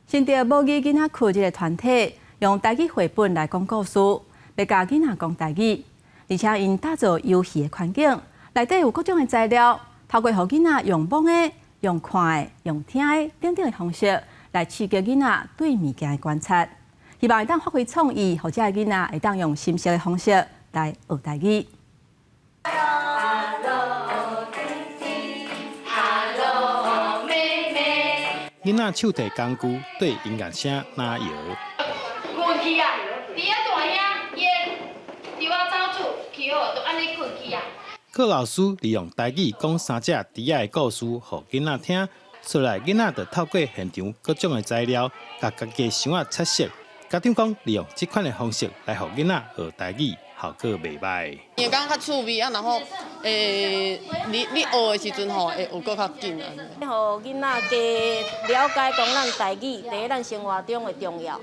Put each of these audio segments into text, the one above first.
新竹母語囡仔窟這个團體用台語繪本來講故事，欲教囡仔講台語，而且𪜶打造遊戲的環境，內底有各種的材料，透過予囡仔用摸的、用看的、用聽的等等的方式來刺激囡仔對物件的觀察，希望會當發揮創意，予這个囡仔會當用心學的方式來學台語。 Hello 弟弟，Hello 妹妹。囡仔手提工具對音樂聲拉搖。睏去啊！佇遐大兄伊會佇我走出去好，就按呢睏去啊。郭老師利用台語講三隻豬仔的故事，予囡仔聽。出來囡仔就透過現場各種的材料，共家己的箱仔擦色。家長講，利用這款的方式來予囡仔學台語，效果袂䆀。伊會感覺較趣味啊，然後你學的時陣吼，會學閣較緊按呢。予囡仔加了解講咱台語佇咱生活中的重要，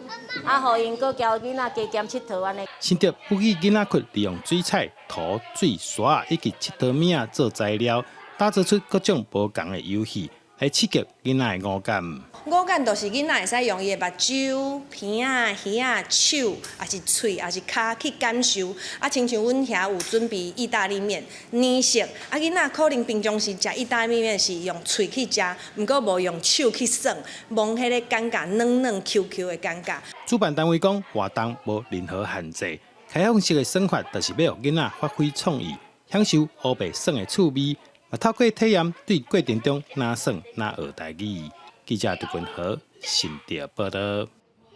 啊，予𪜶閣交囡仔加減𨑨迌按呢。新竹母語囡仔窟利用水彩、塗、水、沙以及𨑨迌物仔做材料，打造出各種無仝的遊戲，來刺激囡仔的五感。五感就是囡仔會使用伊的目睭、鼻仔、耳仔、手，抑是喙，抑是跤去感受。啊，親像阮遐有準備意大利麵，奶色。啊，囡仔可能平常時食意大利麵是用喙去食，毋過無用手去耍，摸彼个感覺軟軟 Q Q 的感覺。主辦單位講，活動無任何限制，開放式的耍法就是欲予囡仔發揮創意，享受烏白耍的趣味，嘛透過體驗對過程中若耍若學台語。記者杜文和新竹報導。